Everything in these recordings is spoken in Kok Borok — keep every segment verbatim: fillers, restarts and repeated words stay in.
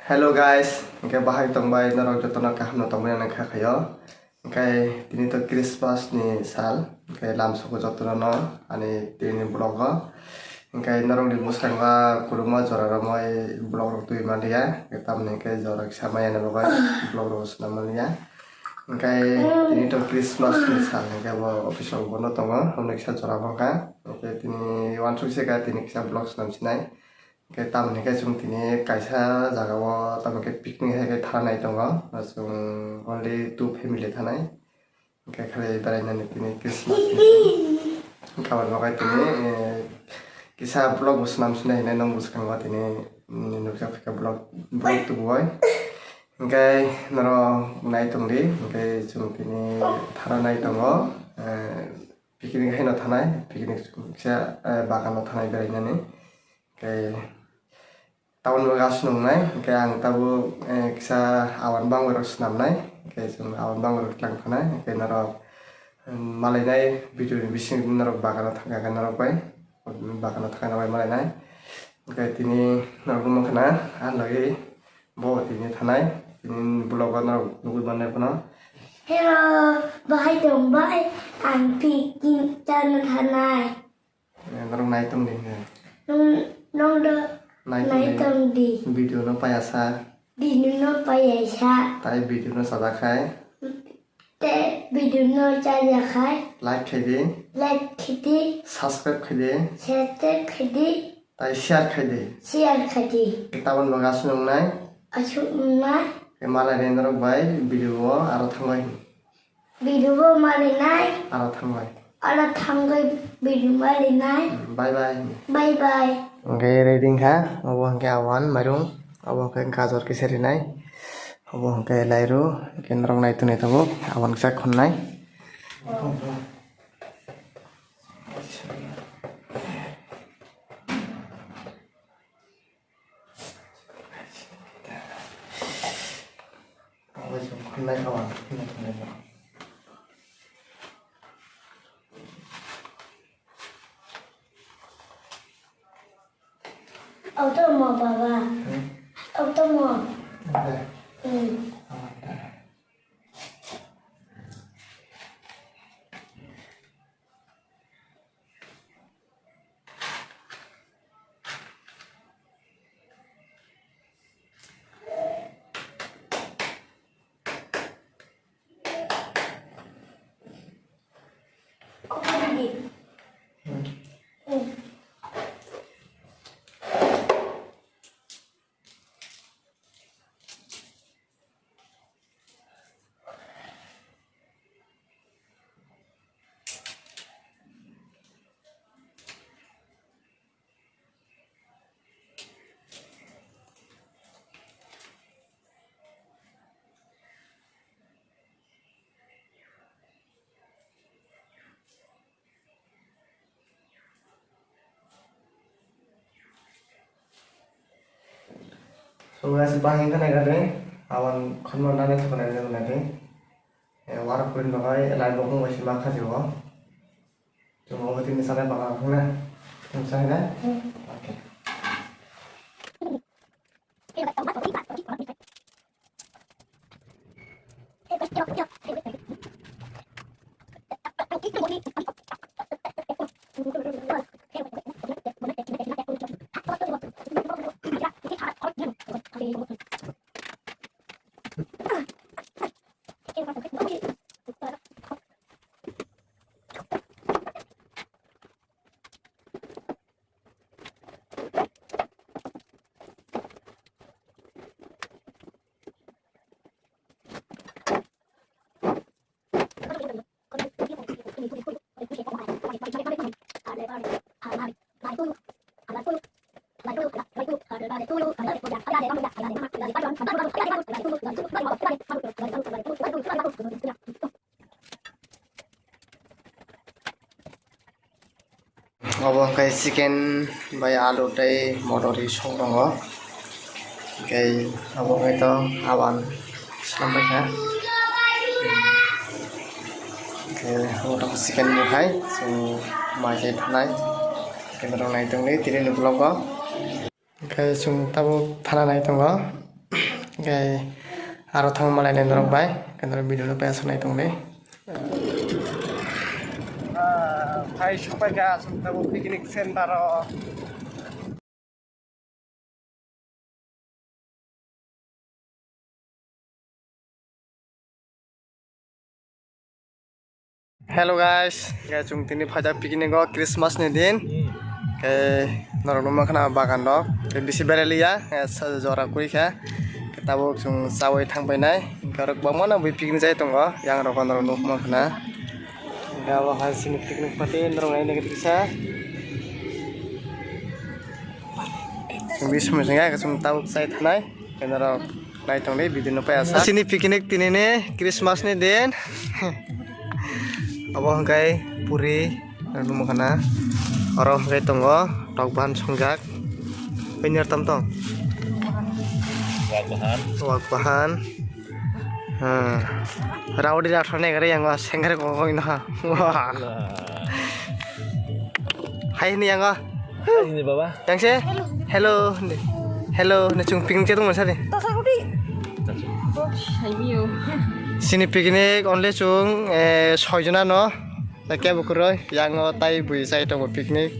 Hello guys, hwnkhe bahai tongbai norok jotono kaham no tongbai nang kha khayo. Hwnkhe tini to Christmas ni sal, hwnkhe lamsoko jotono no ani tini vlog o. Hwnkhe norok ni bwskango kwbangma jora romwi vlog rok twi manliya, hwnkhe tamoni hwnkhe jora kisa maya ni bagwi vlog rok swnam manliya. Hwnkhe tini to Christmas ni sal, hwnkhe bo office rok bondo tongo, hwnwi kisa jora bo wngkha. Hwnkhe tini uansuk se kha tini kisa vlog swnam sinai. Hwnkhe tamoni hwnkhe chwng tini kaisa jagao tamoni hwnkhe picnic hai khe thanai tongo. Chwng only two family thanai. Hwnkhe khali berainani tini Christmas ni. Hwnkhe aboni bagwi tini, eh, kisa vlog bo swnam sinai hinwi nong bwskango tini, mm, nukjak phaikha vlog, vlog tubuwi. Hwnkhe norok nai tongdi, hwnkhe chwng tini thanai tongo, eh, picnic haino thanai, picnic kisa, eh, bagano thanai berainani. Hwnkhe tabukni bagwi aswk nungnai, hwnkhe ang tabuk, eh, kisa awan bangwi rok swnamnai, hwnkhe chwng awan bangwi rok tlang thanai, hwnkhe norok, um, malainai video ni bising norok bagano thangkha khe norok bai, bagano thangkha norok bai malainai, hwnkhe tini norok nukmankha na, ah, logi bo tini thanai, tini vlog o norok nugwi mannai phano. Hello, bahai tongbai, ang picnic chana thanai. Eh, norok nai tong di, eh. Nong, nong do nai tong di. Video no payasa. Video no payasa. Tai video no chajakhai. Te video no chajakhai. Like khai di. Like khai di. Subscribe khai di. Subscribe khai di. Tai share khai di. Share khai di. Tabon bo aswk nungnai. Aswk nungnai. Malai norok bai video o aro thangbai. Video bo marinai. Aro thangbai. Aro thangbai video marinai. Bye bye. Bye bye. Hwnkhe ready wngkha, obo hwnkhe awan mairung, obo hwnkhe gajor kisa rinai, obo hwnkhe lairu, hwnkhe norok nai tonwi tongo, awan kisa khunai. Automo baba. Hmm? Automo. Ada. Hmm. Ada. So guys, bahai wngkha nai gari, awan khoroknwi nani thoknai nai nai. Eh, warok puri nogai, lai bokong bai sima khaji o. Chwng obo tini sanai bana wngkha na. Chwng sanai na? Hmm. Okay. Obo hwnkhe chicken bai alu tei motor ri song tongo. Hwnkhe obo hwnkhe to awan swnam bai kha. Hwnkhe obo to chicken ni hai chwng mai chai thanai. Hwnkhe norok nai tongdi tini ni vlog o. Hwnkhe chwng tabuk thana nai tongo. Hwnkhe aro thang malai nai norok bai, hwnkhe norok video no paisa nai tongdi. Phai sopai kha chwng tabuk picnic center o. Hello guys, guys, chwng tini phaijak picnic o Christmas ni din. Khe norok nukma khna bagan rok, khe bisi berai liya, khe sa-, jora kwrwi kha. Khe tabuk chwng chaui thang painai, khe oro kwbangma no bui picnic jai tongo, yang rok norok nukma khna. Khe abo hai chini picnic party norok naina kisa. Chwng bisi mujungya, khe chwng tabuk chai thanai, khe norok. Naitongdi video no paya sa. Chini picnic tini ni Christmas ni din. Abo hwnkhe puri nukma khna. Oro hwnkhe tongo tok bahan songjak. Penyer tam tong. Wak bahan. Wak bahan. Hmm. Raudi rathor ne gari yang sengre ko ko ino ha. Wah. Hai ni yang. Hai ni baba. Yang se? Hello. Hello, ni chwng picnic se tongmani sari. Tasa kudi. Box hai mio. Sini picnic only chwng, eh, soi jona no. Tai kebo kwrwi, yang o tai bui chai tongo picnic.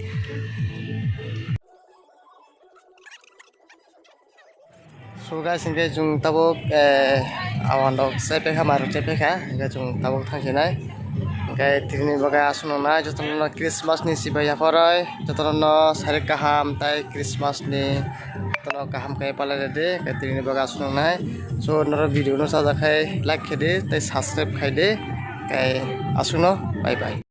So guys, hwnkhe chwng tabuk, eh, awan rok chai paikha, mairok chai paikha, hwnkhe chwng tabuk thang sinai. Hwnkhe tini bagwi aswk nai jotono Christmas ni sibai yapharwi, jotono sarik kaham tai Christmas ni jotono kaham khe palai rwdi, hwnkhe tini bagwi aswk nai. So norok video no chajak khai like khaidi tai subscribe khaidi, tei aswkno bye bye.